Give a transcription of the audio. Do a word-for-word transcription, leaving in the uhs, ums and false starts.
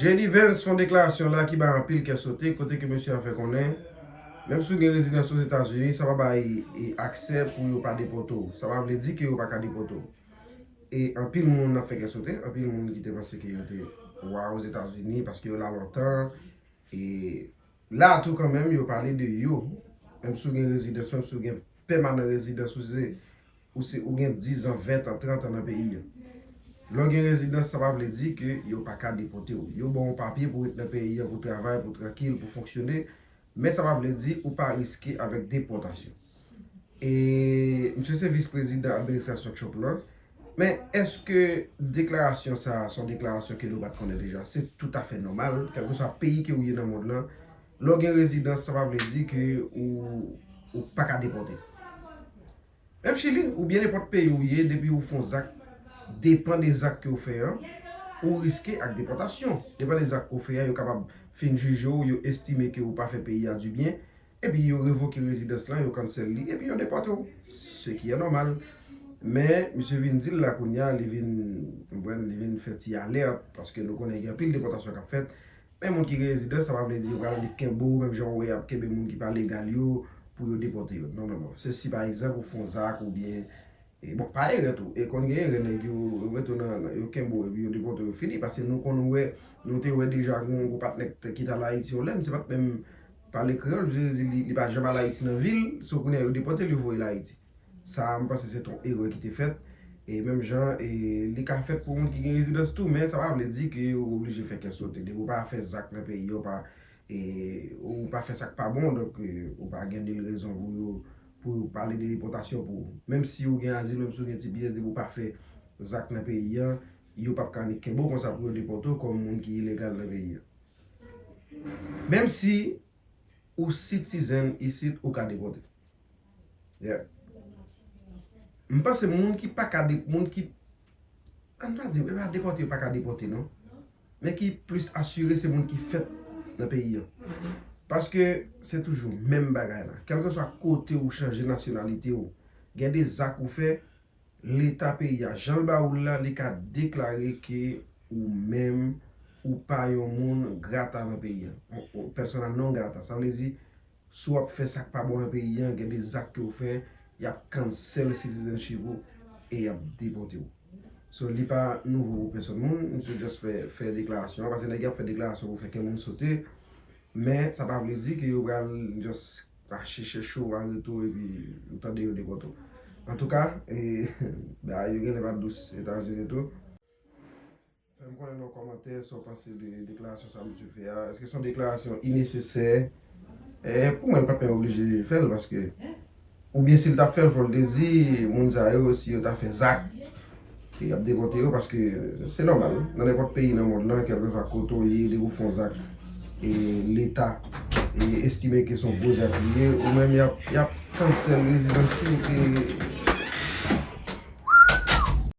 J D Vance fè yon deklarasyon la ki bay anpil kè sote, kote ke mesye a fè konnen, menm si w gen rezidans Ozetazini, sa pa bay e, aksè pou yo pa depòte w. Sa pa vle di ke yo pa ka depòte w. E anpil moun ap fè kè sote, anpil moun ki te panse ke yo te wa Ozetazini paske yo la lontan. E la tou kanmenm, yo pale de yo. Menm si w gen rezidans, menm si w gen pèmanan rezidans, ou se ou se, ou gen diz an, ven an, trant an nan peyi a. Lè w gen rezidans, sa pa vle di ke yo pa ka depòte w. Yo ba w yon papye pou w ret nan peyi a, pou w travay, pou w trankil, pou w fonksyone. Men sa pa vle di ou pa riske avèk depòtasyon. E misye se vis prezidan administrasyon Trump lan. Men èske deklarasyon sa a se yon deklarasyon ke nou pa t konnen deja? Se toutafè nòmal, kèlkeswa peyi ke w ye nan mond lan, lè w gen rezidans, sa pa vle di ke ou, ou pa ka depòte. Menm Chili, oubyen nenpòt peyi ou ye, depi ou fè yon zak, depan de zak ke w fè an, ou riske ak depòtasyon. Depan de zak ke w fè an, yo kapab fin jije w, yo estime ke ou pa fè peyi a dibyen, epi yo revoke rezidans lan, yo cancel li, epi yo depòte w. Ce qui est normal. Men, misye vin di l la kounye a, li vin, konprann, li vin fè ti alèt, paske nou konnen gen anpil depòtasyon k ap fèt. Men moun ki gen rezidans, sa pa vle di yo pral annik kenbe w, menm jan w wè y ap kenbe moun ki pa legal yo, pou yo depòte yo. Non, non, non. Se si, pa egzanp, ou fè yon zak oubyen, e, bon, pa erè tou. E konn gen erè, nèg yo, yo mete w nan, nan, yo kenbe w, epi yo depòte w, yo fini. Paske nou konn wè, nou te wè deja gen yon gwo patnè ki t al Ayiti yon lè, misye pa t menm pale kreyòl, misye di li, li pa janm al Ayiti nan vi l, so kounye a yo depòte l, yo voye l Ayiti. Sa a, m panse se t on erè ki te fèt. E menm jan, e, li ka fèt pou moun ki gen rezidans tou, men sa pa vle di ke ou oblije fè kè sote. Depi ou pa fè zak nan peyi a, ou pa, e, ou pa fè sa k pa bon, donk, e, ou pa gen nil rezon pou yo, pou yo pale de depòtasyon pou ou. Menm si ou gen azil, menm si ou gen T P S, depi ou pa fè zak nan peyi a, yo p ap ka annik kenbe w konsa pou yo depòte w kòm moun ki ilegal nan peyi a. Menm si ou citizen isit, ou ka depòte. Yeah. M panse moun ki pa ka de, moun ki, ann pa di, e pa depòte, yo pa ka depòte, non. Men ki plis asire, se moun ki fèt nan peyi a. Paske se toujou menm bagay la. Kèlkeswa kote ou chanje nasyonalite w, gen de zak ou fè, Leta peyi a, jan l ba ou l la, li ka deklare ke ou menm, ou pa yon moun grata nan peyi a. Yon, yon persona non grata. Sa vle di, si w ap fè sa k pa bon nan peyi a, gen de zak ke w fè, y ap cancel citizenship ou e y ap depòte w. So, li pa nouvo pou pèsonn moun, misye just fè, fè deklarasyon an, paske nèg y ap fè deklarasyon pou fè kè moun sote, men sa pa vle di ke yo pral just mache chèche w, arete w, epi ou tande yo depòte w. Antouka, e, bagay yo genlè pa t dous Etazini tou. Fè m konnen nan kòmantè sa w panse de deklarasyon sa misye fè a. Èske se yon deklarasyon inesesè? E, pou mwen, li pa t menm oblije fè l, paske, oubyen si l t ap fè l, fò l te di moun sa yo, si yo ta fè zak, e y ap depòte yo, paske se nòmal. Nan nenpòt peyi nan mond lan, kèlkeswa kote w ye, depi w fè yon zak, e Leta, e estime ke se yon gwo zak li ye, ou menm, y ap, y ap cancel rezidans ou, e